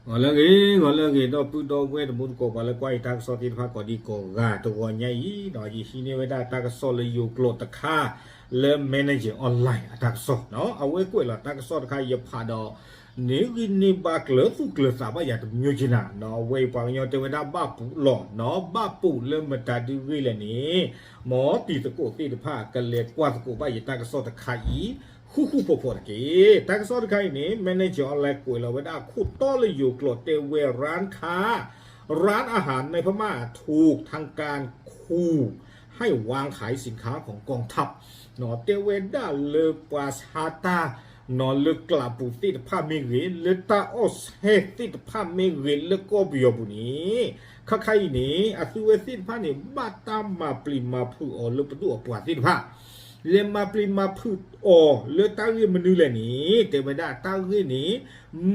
ဂီၤလၢအဂ့ၤ ဂီၤလၢအဂ့ၤ ဒီပုၢ်ဒီဝဲၢ်တံၤသကိး ပှၤလၢကွၢ်ယတၢ်ကစီၣ်သ့ၣ်တဖၣ်ကိးဒံကိးဂၤ တဂီၤညါအံၤ ယဟံးန့ၢ်ဝဲဒၣ်တၢ်ကစီၣ်လၢယိၤကျိာ်တခါ လၢ Manager Online အတၢ်ကစီၣ်, အဝဲကွဲးလီၤတၢ်ကစီၣ်တခါ ယဖးဒီး န့ၣ်ဂံၢ်န့ၢ်ဘါကျၢၤသူၣ်ကျၢၤသးဘၣ်ယၤတမံၤက့နၤ, အဝဲအံၤပှၤကညီတဲဝဲဒၣ်ဘၣ်ပူးလီၢ်, ဘၣ်ပူးလၢမတၤဒုဂ့ၢ်လဲၣ်န့ၣ်, မ်တံၤသကိးသ့ၣ်တဖၣ် ကလဲၤကွၢ်သကိးဘၣ်ယတၢ်ကစီၣ်တခါအံၤ ဃူဃူဖိးဖိးတက့ၢ်. တၢ်ကစီၣ်တခါအံၤန့ၣ် Manager Online ကွဲးလီၤဝဲဒၣ်အခိၣ်တီလၢယိၤကျိာ်တဲဝဲ ร้านค้า ร้านอาหารในพม่าถูกทางการขู่ให้วางขายสินค้าของกองทัพ တဲဝဲဒၣ်လၢပှၤဆါတၢ် လၢကျးပူၤသ့ၣ်တဖၣ်မ့ၢ်ဂ့ၤ, လၢတၢ်အီၣ်ဆဲသ့ၣ်တဖၣ်မ့ၢ်ဂ့ၤ လၢကီၢ်ပယီၤပူၤန့ၣ်, ခါခါအံၤန့ၣ် အသုဝဲသ့ၣ်တဖၣ်န့ၣ် ဘၣ်တၢ်မၤပျံၤမၤဖုးအီၤလၢပဒိၣ်အပှၤသ့ၣ်တဖၣ်, လဲၤမၤပျံၤမၤဖုးအီၤလၢတၢ်ဂ့ၢ်မနုၤလဲၣ်န့ၣ် တဲဝဲဒၣ်တၢ်ဂ့ၢ်န့ၣ်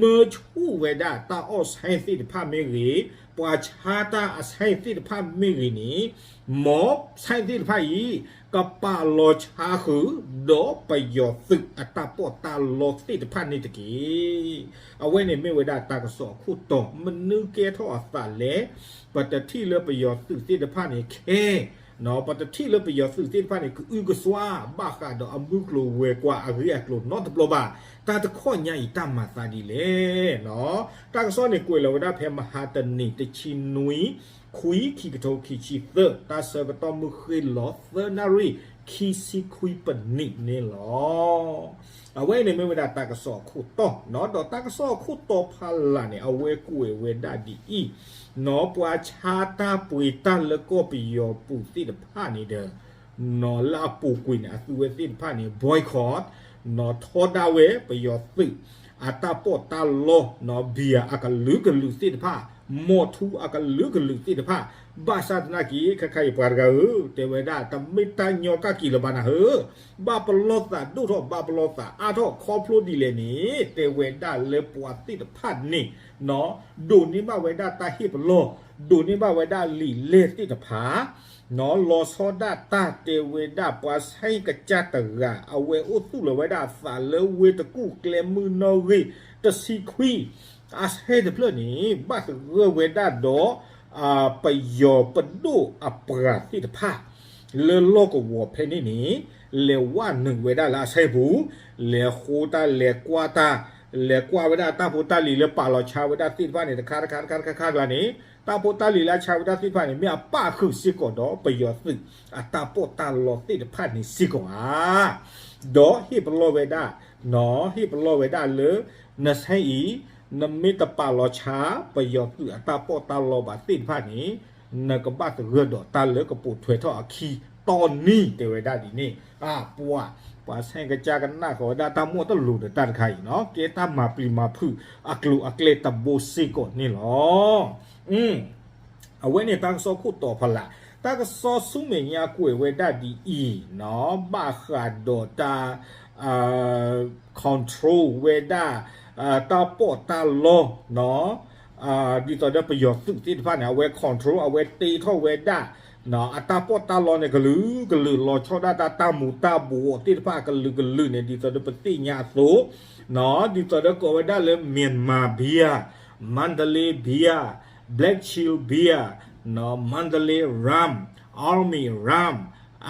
မၢဆူၣ်ဝဲဒၣ်တၢ်အီၣ်ဆဲသ့ၣ်တဖၣ်မ့ၢ်ဂ့ၤ, ပှၤဆါတၢ်အဆဲသ့ၣ်တဖၣ်မ့ၢ်ဂ့ၤန့ၣ်, မ်ဆဲသ့ၣ်တဖၣ်အံၤ ကပာ်လီၤဆါဃုာ် ဒီးပယီၤသုးအတၢ်ပီးတၢ်လီသ့ၣ်တဖၣ်န့ၣ်တက့ၢ်. အဝဲန့ၣ်မ့ၢ်ဝဲဒၣ်တၢ်ကစီၣ်အခိၣ်တီ, မနုၤကဲထီၣ်အသးလဲၣ်, ပတထံၣ်လၢပယီၤသုးသ့ၣ်တဖၣ်န့ၣ်ခဲ, ပတထံၣ်လၢပယီၤသုးသ့ၣ်တဖၣ်န့ၣ် ကအုကစွါ ဘၣ်ဃးဒီးအမုၢ်ကျိၤဝဲၤကွာ်အဂ့ၢ်အကျိၤနီတဘျီဘၣ်, တၢ်တခီညါအံၤတၢ်မၤသးဒ်လဲၣ်. တၢ်ကစီၣ်န့ၣ်ကွဲးလီၤဝဲဒၣ်ဖဲမဟါတနံၤ တဆံနွံ ခွံ ခံကထိခံဆံသၢ တၢ်ဆၢကတီၢ်မုၢ်ဃ့လီၤသၢနၣ်ရံၣ် ခံဆံခွံပနံးန့ၣ်လီၤ. အဝဲန့ၣ်မ့ၢ်ဝဲဒၣ်တၢ်ကစီၣ်အခိၣ်တီ, ဒီးတၢ်ကစီၣ်အခိၣ်တီဖးလၢ်န့ၣ် အဝဲကွဲးဝဲဒၣ်ဒ်အံၤ, ပှၤဆါတၢ်ပှ့ၤတၢ်လၢကီၢ်ပယီၤပူၤသ့ၣ်တဖၣ်န့ၣ်ဒီး လၢအပူၤကွံာ်န့ၣ် အသုဝဲသ့ၣ်တဖၣ်န့ၣ် boycott ထီဒါဝဲပယီၤသုး အတၢ်ပီးတၢ်လီ, ဘံယၤအကလုာ်ကလုာ်သ့ၣ်တဖၣ်, မီၢ်ထူအကလုာ်ကလုာ်သ့ၣ်တဖၣ်, ဘၣ်ဆၣ်သနာ်က့ ခဲခါအံၤပှၤတဂၤဧၢ, တဲဝဲဒၣ် တမ့ၢ်တၢ်ညီကၢ်က့ၤလၢၤဘၣ်နၤဧၢ, ဘၣ်ပလီၢ်သးဒိၣ်ထီၣ် ဘၣ်ပလီၢ်သးအါထီၣ်ခီဖျိဒ်လဲၣ်န့ၣ် တဲဝဲဒၣ်လၢပှၤသ့ၣ်တဖၣ်န့ၣ် ဒိးန့ၢ်ဘၣ်ဝဲဒၣ်တၢ်ဟ့ၣ်ပလီၢ်, ဒိးန့ၢ်ဘၣ်ဝဲဒၣ်လံာ်လဲၢ်သ့ၣ်တဖၣ် လီၤဆီဒၣ်တၢ်တဲဝဲဒၣ် ပှၤဆဲကစၢ်တဂၤ အဝဲအိၣ်သူၣ်လီၤဝဲဒၣ်အသးလၢဝ့ၢ်တကူၣ်ကျဲမုၢ်နီၣ်ဂံၢ်တဆံခွံ အဆဲတဖျၢၣ်န့ၣ် ဘၣ်သဂၢၢ်ဝဲဒၣ်ဒီး ပယီၤပဒိၣ်အပှၤသ့ၣ်တဖၣ် လၢလီၢ်ကဝီၤဖဲန့ၣ်န့ၣ် လဲၤဝဲနုာ်ဝဲဒၣ်လၢအဆဲပူၤ, လဲၤဃိတၢ် လဲၤကွၢ်တၢ်, လဲၤကွၢ်ဝဲဒၣ်တၢ်ဖိတၢ်လံၤလၢပာ်လီၤဆါဝဲဒၣ်သ့ၣ်တဖၣ်န့ၣ် တခါတခါတခါတခါတခါကျါန့ၣ်, တၢ်ဖိတၢ်လံၤလၢအဆါဝဲဒၣ်သ့ၣ်တဖၣ်န့ၣ် မ့ၢ်အပၣ်ဃုာ်စ့ၢ်ကီးဒီးပယီၤသုးအတၢ်ပီးတၢ်လီသ့ၣ်တဖၣ်န့ၣ်စ့ၢ်ကီးဧါ. ဒီးဟ့ၣ်ပလီၢ်ဝဲဒၣ်, ဟ့ၣ်ပလီၢ်ဝဲဒၣ်လၢ နဆဲအံၤ နမ့ၢ်တပာ်လီၤဆါ ပယီၤသုးအတၢ်ပီးတၢ်လီဘၣ်သ့ၣ်တဖၣ်န့ၣ် နကဘၣ်သဂၢၢ်ဒီးတၢ်လၢကပိာ်ထွဲထီၣ်အခံတီနံၤ တဲဝဲဒၣ်ဒ်န့ၣ်. ပှၤ, ပှၤဆဲကစၢ်ကနၣ်ဃီၤဝဲဒၣ်တၢ်မိၣ်တလိၤဒီးတၢ်တခါအံၤနီၤ ကဲတၢ်မၤပျံၤမၤဖုးအကျိၤအကျဲတဘိစ့ၢ်ကီးန့ၣ်လီၤ. အဝဲန့ၣ်တၢ်ကစီၣ်ခိၣ်တီဖီလာ်, တၢ်ကစီၣ်ဆူမဲာ်ညါကွဲးဝဲဒၣ်ဒ်အံၤနီၤ ဘၣ်ဃးဒီးတၢ် control ဝဲဒၣ် တၢ်ပီးတၢ်လီ ဒ်သိးဒီးပယီၤသုးသ့ၣ်တဖၣ်န့ၣ် အဝဲ control အဝဲတ့ထီၣ်ဝဲဒၣ် အတၢ်ပီးတၢ်လီန့ၣ် ကလုာ်ကလုာ် လီၤဆီဒၣ်တၢ်တၢ်မူၤတၢ်ဘှီးသ့ၣ်တဖၣ်ကလုာ်ကလုာ်န့ၣ် ဒ်သိးဒီးပသ့ၣ်ညါအသိး ဒ်သိးဒီးကိးဝဲဒၣ်လၢ Myanmar Beer, Mandalay Beer, Mandalay Rum, Army Rum,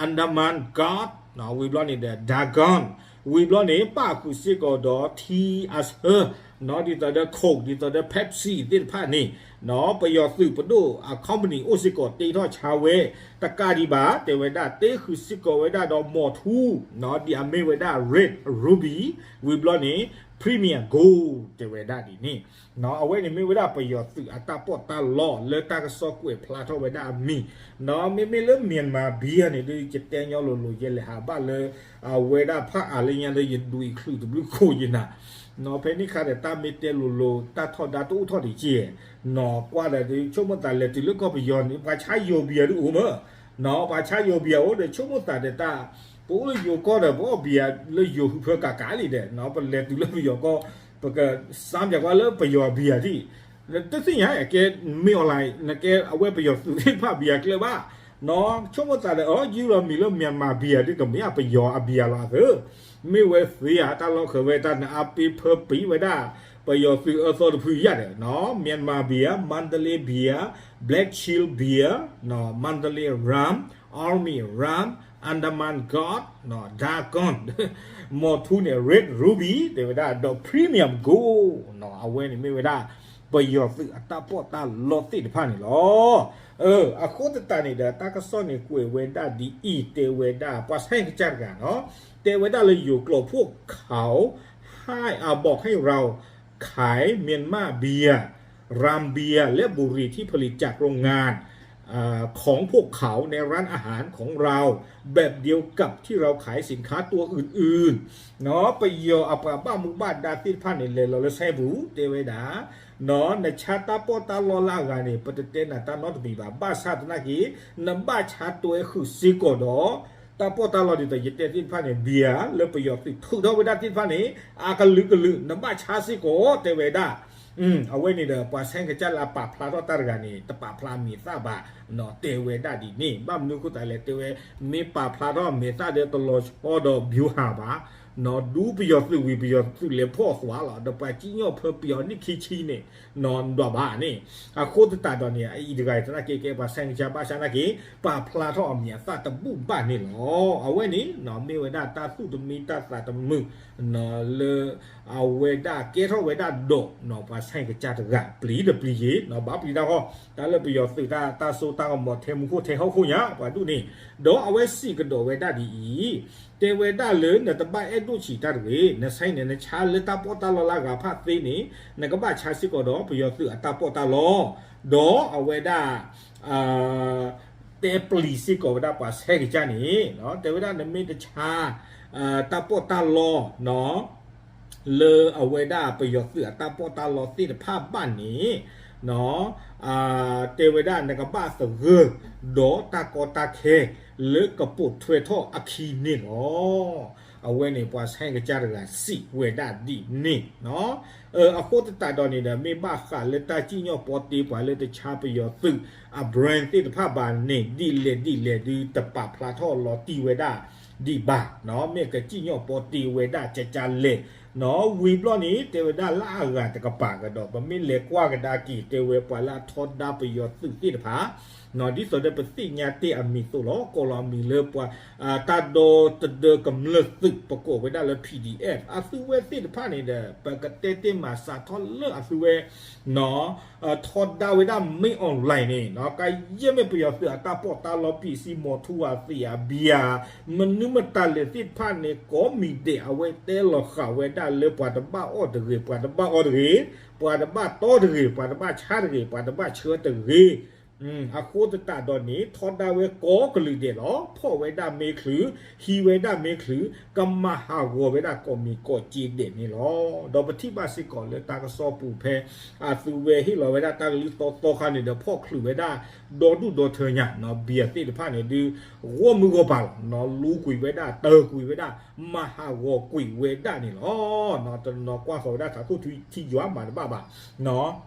Andaman Gold, ဝံၤဘျီန့ၣ်ဒီး Dagon, ဝံၤဘျီန့ၣ် ပၣ်ဃုာ်စ့ၢ်ကီးဒီး ထံအဆၢ ဒ်သိးဒီး Coke ဒ်သိးဒီး Pepsi သ့ၣ်တဖၣ်န့ၣ် ပယီၤသုးပဒိၣ်အ company အိၣ်စ့ၢ်ကီးတ့ထီၣ်ဆါဝဲ တကးဒံးဘၣ် တဲဝဲဒၣ် တ့ဃုာ်စ့ၢ်ကီးဝဲဒၣ်ဒီး မီၢ်ထူ ဒ်အမ့ၢ်ဝဲဒၣ် Red Ruby, ဝံၤဘျီန့ၣ် Premier Gold တဲဝဲဒၣ်ဒ်န့ၣ်. အဝဲန့ၣ်မ့ၢ်ဝဲဒၣ်ပယီၤသုးအတၢ်ပီးတၢ်လီလၢတၢ်ကစီၣ်ကွဲးဖျါထီၣ်ဝဲဒၣ်အမံၤ, မ့မ့ၢ်လၢ Myanmar Beer န့ၣ်ဒီး ယတဲညီလိၤလိၤ ယလဲၤဟးဘၣ်လၢ အဝဲဒၣ်ဖးအါလၢညါလၢယဒွံးချုးတဘျုးခိၣ်ယနၤ, ဖဲန့ၣ်ခါဒီး တၢ်မ့ၢ်တဲလိၤလိၤ တၢ်ထီဒါတအိၣ်ထီၣ်ဒံးကဲ, ကွၢ်ဒီး ဆိကမိၣ်သးလဲၤတုၤလၢကီၢ်ပယီၤန့ၣ် ပှၤဆါယိၤ beer ဒုအိၣ်မး, ပှၤဆါယိၤ beer အိၣ်ဒီး ဆိကမိၣ်သးဒီးတၢ် ပအိၣ်လၢယိၤကီၢ်ဒီး ပအီၣ် beer လၢယိၤဃုဖၢကးကးလံဒီး ပလဲၤတုၤလၢပယီၤကီၢ် ပကစၢ်ပၠးကွၢ်လၢပယီၤ beer ဒံး, တသ့ၣ်ညါ ကဲမ့ၢ် online နကဲအဝဲပယီၤသုးသ့ၣ်တဖၣ် beer ကျၢၢ်ဘၣ်, ဆိကမိၣ်သးဒီး အီ ယုၢ်လီၤမံၤလၢ Myanmar beer ဒ်ကမ့ၢ်အပယီၤအ beer လီၤအသၢ, မ့ၢ်ဝဲသ့ဧါ တၢ်လီၢ်ဃၢၤဝဲတၢ်နအါပ့ၤဖၢပံၤဝဲဒၣ် ပယီၤသုးအၢသီတဖုယၣ်ဒီး Myanmar Beer, Mandalay Beer, Black Shield Beer, Mandalay Rum, Army Rum, Andaman Gold, Dagon, မီၢ်ထူန့ၣ် Red Ruby တဲဝဲဒၣ် ဒီး Premium Gold အဝဲန့ၣ်မ့ၢ်ဝဲဒၣ် ပယီၤသုးအတၢ်ပီးတၢ်လီသ့ၣ်တဖၣ်န့ၣ်လီၤ. အဃိသတးန့ၣ်ဒီး တၢ်ကစီၣ်န့ၣ်ကွဲးဝဲဒၣ်ဒ်အံၤ တဲဝဲဒၣ် ပှၤဆါဟံၣ်ကစၢ်တဂၤနီၤ တဲဝဲဒၣ်လၢယိၤကျိာ်ဖှိၣ်ခး ให้ อ่าบอกให้เราขายเมียนมาเบียร์ รัมเบียร์และบุหรี่ที่ผลิตจากโรงงานของพวกเขาในร้านอาหารของเราแบบเดียวกับที่เราขายสินค้าตัวอื่นๆ ပယီၤအပှၤဘၣ်မူဘၣ်ဒါသ့ၣ်တဖၣ်န့ၣ် လဲၤလီၤလၢဆဲပူၤ တဲဝဲဒၣ် နဆါတၢ်ပီးတၢ်လီလၢအဂၤန့ၣ် ပတတဲနၤတၢ်နီတမံၤဘၣ် ဘၣ်ဆၣ်သနာ်က့ နဘၣ်ဆါတွဲဃုာ်စ့ၢ်ကီးဒီး တၢ်ပီးတၢ်လီဒ်သိးယတဲသ့ၣ်တဖၣ်န့ၣ် beer လၢပယီၤသုးထုးထီၣ်ဝဲဒၣ်သ့ၣ်တဖၣ်န့ၣ် အကလုာ်ကလုာ် နဘၣ်ဆါစ့ၢ်ကီး တဲဝဲဒၣ် အဝဲန့ၣ်ဒီး ပှၤဆါဟံၣ်ကစၢ်လၢအပာ်ဖျါထီၣ်တၢ်တဂၤန့ၣ် တပာ်ဖျါအမဲာ်သၣ်ဘၣ် တဲဝဲဒၣ်ဒ်န့ၣ် ဘၣ်မနုၤအဃိသတးလဲၣ် တဲဝဲ မ့ၢ်ပာ်ဖျါထီၣ်အမဲာ်သၣ်ဒီးတလီၤဆီဒီး ဗျူဟာ ဘၣ် ဒူပယီၤသုးဝံၤ ပယီၤသုးလဲၤဖီၣ်အသွးလီၤ ဒီးပှၤစံၣ်ညီၣ်ဖၢပယီၤနံၣ်ခံဆံန့ၣ် ဒွးဘၣ်န့ၣ် အဃိသတးဒီးန့ၣ် အအံၤတဂၤသနာ်က့ ကဲပှၤဆါဟံၣ်ကစၢ်ဘၣ်ဆၣ်သနာ်က့ ပာ်ဖျါထီၣ်အမဲာ်အသၣ်တဘူၣ်ဘၣ်န့ၣ်လီၤ. အဝဲန့ၣ် မ့ၢ်ဝဲဒၣ်တၢ်သူၣ်တမံတၢ်သးတမုာ် လၢ အဝဲဒၣ်ကဲထီၣ်ဝဲဒၣ်ဒီး ပှၤဆါဟံၣ်ကစၢ်တဂၤ ပျံၤတပျံၤယ့ၤ ဘၣ်ပျံၤတၢ်ဃီ တၢ်လၢပယီၤသုးတၢ်စိတၢ်ကမီၤထဲမူခိၣ်ထဲဟီၣ်ခိၣ်ညါ ပှၤဒူၣ်န့ၣ် ဒီးအဝဲစံးကဒီးဝဲဒၣ်ဒ်အံၤ တဲဝဲဒၣ်လၢနတဘၣ်အဲၣ်ဒိၣ်ဆံးတၢ်တဂ့ၤ နဆါန့ၣ် နဆါလၢတၢ်ပီးတၢ်လီလၢအဂၤဖၣ်သ့န့ၣ် နကဘၣ်ဆါစ့ၢ်ကီးဒီး ပယီၤသုးအတၢ်ပီးတၢ်လီ ဒီးအဝဲဒၣ် တဲပျံၤစ့ၢ်ကီးဝဲဒၣ်ပှၤဆါဟံၣ်ကစၢ်န့ၣ် တဲဝဲဒၣ်နမ့ၢ်တဆါ တၢ်ပီးတၢ်လီ လၢအဝဲဒၣ်ပယီၤသုးအတၢ်ပီးတၢ်လီသ့ၣ်တဖၣ်ဘၣ်န့ၣ် တဲဝဲဒၣ်နကဘၣ်သဂၢၢ် ဒီးတၢ်ကီတၢ်ခဲ လၢကပိာ်ထွဲထီၣ်အခံန့ၣ်လီၤ. အဝဲန့ၣ်ပှၤဆါဟံၣ်ကစၢ်တဂၤစံးဝဲဒၣ်ဒ်န့ၣ် အဃိသတးဒီးန့ၣ်ဒီး မ့ၢ်ဘၣ်ဃးလၢတၢ်စံၣ်ညီၣ်ပီတ့ပှၤလၢတဆါပယီၤသုး အ brand သ့ၣ်တဖၣ်ဘၣ်န့ၣ် ဒ်လဲၣ်ဒ်လဲၣ်ဒုးတပာ်ဖျါထီၣ်လီၤတံၢ်ဝဲဒၣ်ဒံးဘၣ် မ့ၢ်ကစံၣ်ညီၣ်ပီတ့ဝဲဒၣ်ကကလဲၣ် ဝံၤဘျီန့ၣ် တဲဝဲဒၣ်လၢအဂၤတကပၤကဒီး ပမ့ၢ်လဲၤကွၢ်ကဒါက့ၤ တဲဝဲပှၤလၢအထီဒါပယီၤသုးသ့ၣ်တဖၣ် ဒ်သိးဒီးပသ့ၣ်ညါတ့ၢ်အမံၤသိးလီၤ ကိးလီၤအမံၤလၢပှၤ တၢ်ဒီတဒၢကမျၢၢ်သုး ပကိးဝဲဒၣ်လၢ P D F အသုဝဲသ့ၣ်တဖၣ်န့ၣ်ဒီး ပကတဲတ့ၢ်မၤစးထီၣ်လၢအသုဝဲ ထီဒါဝဲဒၣ် မင်းအောင်လှိုင် န့ၣ် ကယဲၢ်မ့ၢ်ပယီၤသုးအတၢ်ပီးတၢ်လီ ပံးစံ မီၤထူ အသံး အဘံယၤ မနုၤမတၤလဲၣ်သ့ၣ်တဖၣ်န့ၣ် ကိးမံၤဒဲး အဝဲတဲလီၤဃာ်ဝဲဒၣ်လၢပှၤတဘၣ်အီၣ်တဂ့ၤ ပှၤတဘၣ်အီၣ်တဂ့ၤ ပှၤတဘၣ်တီတဂ့ၤ ပှၤတဘၣ်ဆါတဂ့ၤ ပှၤတဘၣ်ဆၢတဂ့ၤ အဃိသတးဒီးန့ၣ် ထီဒါဝဲကိးကလုာ်ဒဲးလီၤ. ဖီၣ်ဝဲဒၣ်မ့ၢ်ချုး, ဟံးဝဲဒၣ်မ့ၢ်ချုး, ကမၤဟးဂီၤဝဲဒၣ်ကိးမံၤကိးက့ဒဲးန့ၣ်လီၤ. ဒီးပထံၣ်ဘၣ်စ့ၢ်ကီးလၢတၢ်ကစီၣ်ပူၤဖဲ အသုဝဲဟ့ၣ်လီၤဝဲဒၣ်တၢ်ကလုၢ်သီသီခါန့ၣ်ဒီး ဖီၣ်ချုးဝဲဒၣ် ဒီဒူၣ်ဒီထၢညါ ဘံၣ်သ့ၣ်တဖၣ်န့ၣ်ဒုး ဂီၢ်မုၢ်ဂီၢ်ပၤလီၤ. လူကွံာ်ဝဲဒၣ် တၢၢ်ကွံာ်ဝဲဒၣ် မၤဟးဂီၤကွံာ်ဝဲဒၣ်န့ၣ်လီၤ. တနီၤကွၢ်ဃီၤဝဲဒၣ်ထးခိၣ်ထံယွၤမၤတဘၣ်ဘၣ်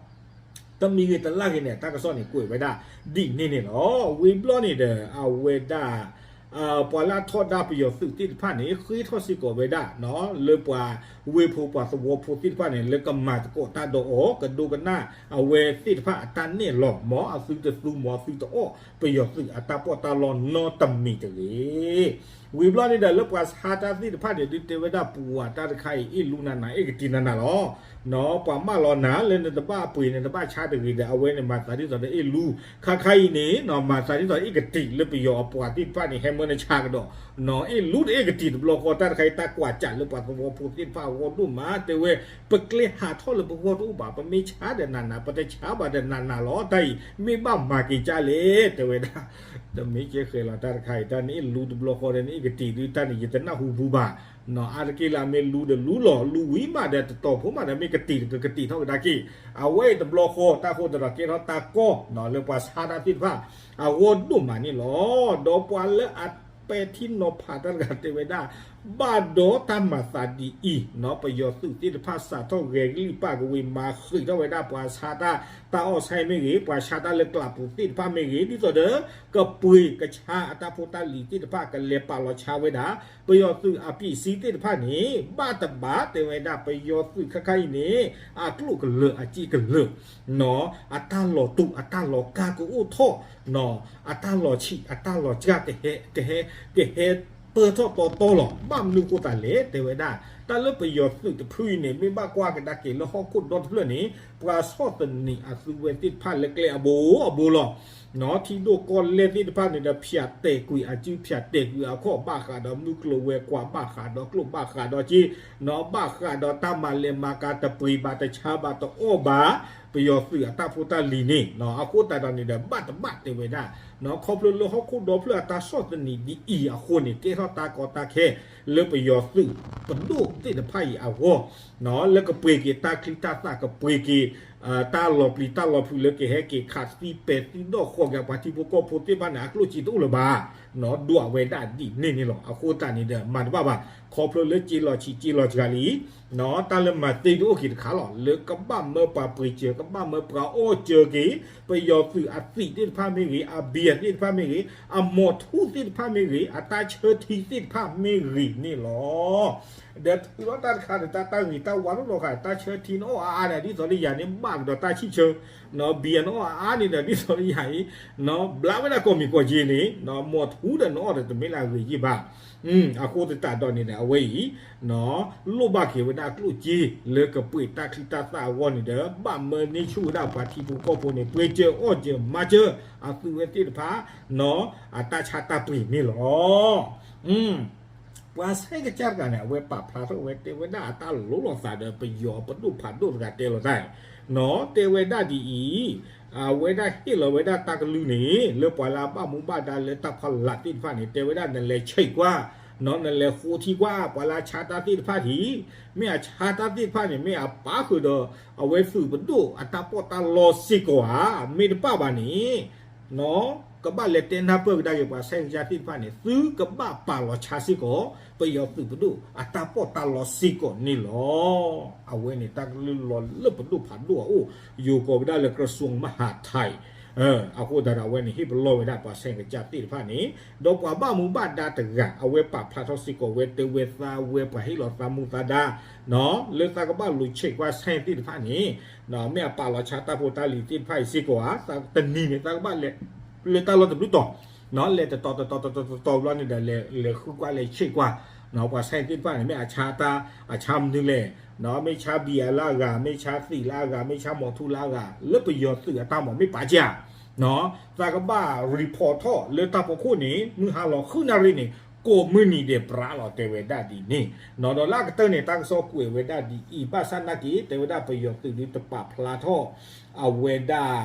တမံၤဂ့ၤတလၢ်ဂ့ၤန့ၣ် တၢ်ကစီၣ်န့ၣ်ကွဲးဝဲဒၣ်ဒ်န့ၣ်န့ၣ်လီၤ. ဝံၤဘျီန့ၣ်ဒီး အဝဲဒၣ် ပှၤလၢအထီဒါပယီၤသုးသ့ၣ်တဖၣ်န့ၣ် ဃ့ထီၣ်စ့ၢ်ကီးဝဲဒၣ် လၢပှၤဝ့ၢ်ဖိပှၤသဝီဖိသ့ၣ်တဖၣ်န့ၣ် လၢကမၤသကိးတၢ်ဒီးအီၤ ကဒိကနၣ်အဝဲသ့ၣ်တဖၣ်အတၢ်နဲၣ်လီၤ. မ်အသုတသူ မ်အသုတအီၣ်ပယီၤသုးအတၢ်ပီးတၢ်လီနီတမံၤတဂ့ၤ. ဝံၤဘျီန့ၣ်ဒီး လၢပှၤဆါတၢ်သ့ၣ်တဖၣ်န့ၣ် ဒုးတဲဝဲဒၣ် ပှၤတၢ်တခါအံၤ အ့ၣ်လူနးနး အ့ၣ်ကတံၤနးနးလီၤ. ပှၤမၢလီၤနၤ လၢနတဘၣ်ပှ့ၤ နတဘၣ်ဆါတဂ့ၤဒီး အဝဲန့ၣ်မၤသးဒ်သိးဒီးအ့ၣ်လူ, ခါခါအံၤန့ၣ် မၤသးဒ်သိးအ့ၣ်ကတံၤ လၢပယီၤအပှၤသ့ၣ်တဖၣ်န့ၣ် ဟဲမၢနဆါကဒီး အ့ၣ်လူတအ့ၣ်ကတံၤတဘျီဃီ တၢ်တခါအံၤ တၢ်ကွၢ်စးလၢပှၤသဝီဖိသ့ၣ်တဖၣ်အဂီၢ်ဒိၣ်မး တဲဝဲ ပကျဲဟးထီၣ်လၢပဂီၢ်တအိၣ်ဘၣ်, ပမ့ၢ်ဆါဒီးနးနး ပတဆါဘၣ်ဒီးနးနးလီၤ. တၢ်အံၤ မ့ၢ်ဘၣ်မၤက့ၤကၢ်လဲၣ် တဲဝဲဒၣ် တမ့ၢ်ကဲဃဲၤလီၤ တၢ်တခါအံၤ တၢ်နအ့ၣ်လူတဘျီဃီဒီး နအ့ၣ်ကတံၤဒုး တၢ်န့ၣ် ယတနၢ်ဟူဘူးဘၣ်. အါတက့ၢ်လၢအမ့ၢ်လူဒီးလူလီၤ, လူဝံၤမးဒီးတတီၤဖိမးဒီး မ့ၢ်ကတံၤတကကတံၤထီၣ်ကဒါက့ၤ အဝဲအံၤတဘျီဃီ တၢ်ဃိသဒီးကဲထီၣ်တၢ်ကီ လၢပှၤဆါတၢ်သ့ၣ်တဖၣ် အဂီၢ်ဒိၣ်မးန့ၣ်လီၤ. ဒီးပှၤလၢအပဲာ်ထံနီၤဖးတၢ်တဂၤတဲဝဲဒၣ် ဘၣ်ဒီးတၢ်မၤသးဒ်အံၤ, ပယီၤသုးသ့ၣ်တဖၣ်စးထီၣ်ဂဲၤကလံၣ်ပာ်ကဝ့ၤ မၤဃံးထီၣ်ဝဲဒၣ်ပှၤဆါတၢ် တၢ်အီၣ်ဆါမ့ၢ်ဂ့ၤ, ပှၤဆါတၢ်လၢကျးပူၤသ့ၣ်တဖၣ်မ့ၢ်ဂ့ၤ, ဒ်သိးဒီး ကပှ့ၤကဆါအတၢ်ဖိတၢ်လံၤသ့ၣ်တဖၣ် ကလဲၤပာ်လီၤဆါဝဲဒၣ် ပယီၤသုးအပျံၤစံသ့ၣ်တဖၣ်န့ၣ် ဘၣ်တဘၣ်တဲဝဲဒၣ် ပယီၤသုးခါခါအံၤန့ၣ် အကျိၣ်ကလၢာ်အစ့ကလၢာ် အတၢ်လီၤတူာ်အတၢ်လီၤကၢ်ကအိၣ်ထီၣ်, အတၢ်လီၤဆံးအတၢ်လီၤစှၤ ကဟဲ ကဟဲ ကဟဲပၢၢ်ထီၣ်တီတီလီၤ. ဘၣ်မနုၤဃိသးလဲၣ် တဲဝဲဒၣ် တၢ်လၢပယီၤသုးတဖုအံၤန့ၣ် မ့ၢ်ဘၣ်ကွၢ်ကဒါက့ၤလၢဟီၣ်ခိၣ်ဒီတဖျၢၣ်န့ၣ် ပှၤဆီၣ်သနံးအသုဝဲသ့ၣ်တဖၣ်လၢကျဲအဘိအဘိလီၤ. ထံဒိၣ်ကီၢ်လဲၢ်သ့ၣ်တဖၣ်န့ၣ်ဒီး ဖၠးတဲာ်ကွံာ်အစု ဖၠးတဲာ်ကွံာ်အခီၣ် ဘၣ်ဃးဒီးမုၢ်ကျိၤဝဲၤကွာ် ဘၣ်ဃးဒီးကျိၣ်ဘၣ်ဃးဒီးစ့ ဘၣ်ဃးဒီးတၢ်မၤလဲၤမၤကၤ တပှ့ၤဘၣ်တဆါဘၣ်တအီၣ်ဘၣ် ပယီၤသုးအတၢ်ဖိတၢ်လံၤန့ၣ် အဃိသတးဒီးန့ၣ်ဒီး ဘၣ်တဘၣ်တဲဝဲဒၣ် ခီဖျိလၢဟီၣ်ခိၣ်ဒီဖျၢၣ်အတၢ်ဆီၣ်သနံးဒ်အံၤအဃိန့ၣ် ကဲထီၣ်တၢ်ကီတၢ်ခဲ လၢပယီၤသုးပဒိၣ်သ့ၣ်တဖၣ်အံၤအဂီၢ် လၢကပှ့ၤက့ၤတၢ်ချံတၢ်သၣ် ကပှ့ၤက့ၤ တၢ်လီၤပျံၤတၢ်လီၤဖုးလၢကဟဲက့ၤခးသံပဲာ်သံဒီၣ်ဃီၤက့ၤ ပှၤထံဖိကီၢ်ဖိသ့ၣ်တဖၣ်န့ၣ် အကျိၣ်စ့တအိၣ်လၢၤဘၣ် ဒွးဝဲဒၣ်ဒ်န့ၣ်န့ၣ်လီၤ. အဃိသတးန့ၣ်ဒီး မၤတဘၣ်ဘၣ် ခီဖျိလၢစ့လီၤဆံးစ့လီၤစှၤလံ တၢ်လၢမၤသ့တအိၣ်က့ၤတခါလီၤ လၢကဘၣ်မၢပှၤပှ့ၤစၢၤ ကဘၣ်မၢပှၤအီၣ်စၢၤက့ၤ ပယီၤသုးအသံးသ့ၣ်တဖၣ်မ့ၢ်ဂ့ၤ အဘံၣ်သ့ၣ်တဖၣ်မ့ၢ်ဂ့ၤ အမီၤထူသ့ၣ်တဖၣ်မ့ၢ်ဂ့ၤ အတၢ်ဆၢထံသ့ၣ်တဖၣ်မ့ၢ်ဂ့ၤန့ၣ်လီၤ. ဒီးထုးထီၣ်တၢ်တခါဒီး တၢ်တၢ်ဂ့ၤတၢ်ဝါလိၣ်လီၤဃာ် တၢ်ဆၢထံနအီၣ်အါအါန့ၣ် ဒ်သိးလၢယၤန့ၣ် ဘၣ်ကဒီးတၢ်ဆံၣ်ဆၢ ဘံၣ်နအီၣ်အါအါန့ၣ်ဒီး ဒ်သိးလၢယၤအံၤ ဘျါဝဲဒၣ်ကိးမံၤကိးက့န့ၣ် မီၤထူဒီးနအီၣ်ဒီးတမ့ၢ်လၢအဂ့ၤယ့ၢ်ဘၣ်. အဃိသတးဒီးန့ၣ်ဒီး အဝဲအံၤ လိၣ်ဘၣ်က့ၤဝဲဒၣ်ကျိၣ်စ့ လၢကပှ့ၤတၢ်ချံတၢ်သၣ်အဂီၢ်န့ၣ်ဒီး ဘၣ်မၢန့ၢ်ဆူၣ်ဝဲဒၣ်ပှၤထံဖိကီၢ်ဖိန့ၣ် ပှ့ၤစၢၤအီၣ်စၢၤမၤစၢၤ အသုဝဲသ့ၣ်တဖၣ် အတၢ်ဆါတၢ်ပှ့ၤန့ၣ်လီၤ. ပှၤဆဲးကစၢ်တဂၤန့ၣ် အဝဲပာ်ဖျါထီၣ်ဝဲ တဲဝဲဒၣ်အတၢ်လိၤလိာ်သးဒီး ပယီၤပဒိၣ်ဖးဒိၣ်တဂၤတဲလီၤတၢ် တဲဝဲဒၣ်ဒ်အံၤ, အဝဲဒၣ်ဟ့ၣ်လီၤဝဲဒၣ်တၢ်ကလုၢ်န့ၣ် လၢပှၤလၢအဘၣ်မူဘၣ်ဒါလၢတၢ်ဖီလာ်သ့ၣ်တဖၣ်န့ၣ် တဲဝဲဒၣ်နလဲၤဆဲးကွၢ်, နလဲၤဃိထံကွၢ် ပှၤလၢအဆါတၢ်သ့ၣ်တဖၣ်ထံး, မ့ၢ်အဆါတၢ်သ့ၣ်တဖၣ်န့ၣ် မ့ၢ်အပာ်ဃုာ်ဒီး အဝဲသုးပဒိၣ်အတၢ်ပီးတၢ်လီစ့ၢ်ကီးဧါ, မ့ၢ်တပာ်ဘၣ်န့ၣ် ကဘၣ်လဲၤတဲနၢ်ပၢၢ်ကဒါက့ၤပှၤဆဲးကစၢ်သ့ၣ်တဖၣ်န့ၣ် သုကဘၣ်ပာ်လီၤဆါစ့ၢ်ကီး ပယီၤသုးပဒိၣ်အတၢ်ပီးတၢ်လီစ့ၢ်ကီးန့ၣ်လီၤ. အဝဲန့ၣ်တၢ်ကလုၢ်လီၤလၢပဒိၣ်ဖးဒိၣ်အအိၣ် ယိၤကိးဝဲဒၣ်လၢ กระทรวงมหาดไทย အဃိသတးဒီး အဝဲန့ၣ်ဟ့ၣ်ပလီၢ်ဝဲဒၣ်ပှၤဆဲးကစၢ်သ့ၣ်တဖၣ်န့ၣ် ဒီးပှၤဘၣ်မူဘၣ်ဒါတဂၤ အဝဲပာ်ဖျါထီၣ်စ့ၢ်ကီးဝဲ တဲဝဲသးဝဲပှၤဟ့ၣ်လီၤသးမူသးဒါ လၢသးကဘၣ်လူၤဆဲးကွၢ်ဆဲးသ့ၣ်တဖၣ်န့ၣ် မ့ၢ်အပာ်လီၤဆါတၢ်ဖိတၢ်လံၤသ့ၣ်တဖၣ်အံၤစ့ၢ်ကီးဧါ, တနံၤန့ၣ် သးကဘၣ်လဲၤ လၢတၢ်လီၢ်တဘျုးတီၤ လဲၤတတီၤတတီၤတတီၤတတီၤဘျီန့ၣ်ဒီး လဲၤဃုကွၢ်လဲၤဆဲးကွၢ် ပှၤဆဲးသ့ၣ်တဖၣ်န့ၣ် မ့ၢ်အဆါတၢ် အဆါမနုၤလဲၣ်, မ့ၢ်ဆါဘံၣ်အလၢအဂၤ မ့ၢ်ဆါသံးလၢအဂၤ မ့ၢ်ဆါမီၤထူလၢအဂၤ လၢပယီၤသုးအတၢ်မၤမ့ၢ်ပာ်စၢ် သးကဘၣ် report ထီၣ်လၢတၢ်ဖီခိၣ်န့ၣ် မုၢ်ဟါလီၤဃုနၣ်ရံၣ်န့ၣ် ကိးမုၢ်နံၤဒဲးပြးလီၤ တဲဝဲဒၣ်ဒ်န့ၣ်, ဒီးလၢအကတၢၢ်န့ၣ် တၢ်ကစီၣ်ကွဲးဝဲဒၣ်ဒ်အံၤ ဘၣ်ဆၣ်နာ်က့ တဲဝဲဒၣ်ပယီၤသုးဒုးတပာ်ဖျါထီၣ် အဝဲဒၣ်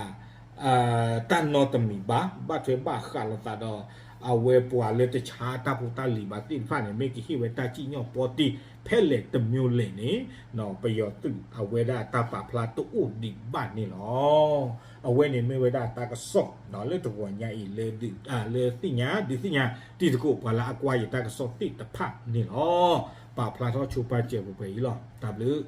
တၢ်နီတမံၤဘၣ် ဘၣ်ထွဲဘၣ်ဃးလိာ်သးဒီး အဝဲပှၤလၢတဆါတၢ်ဖိတၢ်လံၤဘၣ်သ့ၣ်တဖၣ်န့ၣ် မ့ၢ်ကဟ့ၣ်ဝဲတၢ်စံၣ်ညီၣ်ပီတ့ၢ်ဖဲလဲၣ်တမံၤလဲၣ်န့ၣ် ပယီၤသုးအဝဲဒၣ်တၢ်ပာ်ဖျါတအိၣ်ဒံးဘၣ်န့ၣ်လီၤ. အဝဲန့ၣ်မ့ၢ်ဝဲဒၣ်တၢ်ကစီၣ် လၢတဂီၤညါအံၤ လၢသ့ၣ်ညါ ဒုးသ့ၣ်ညါ တံၤသကိးပှၤလၢအကွၢ်ယတၢ်ကစီၣ်သ့ၣ်တဖၣ်န့ၣ်လီၤ. ပာ်ဖျါထီၣ်ဆိပာ်စၢၤပှဲၤပှဲၤအံၤလီၤ. တၢ်ဘျုး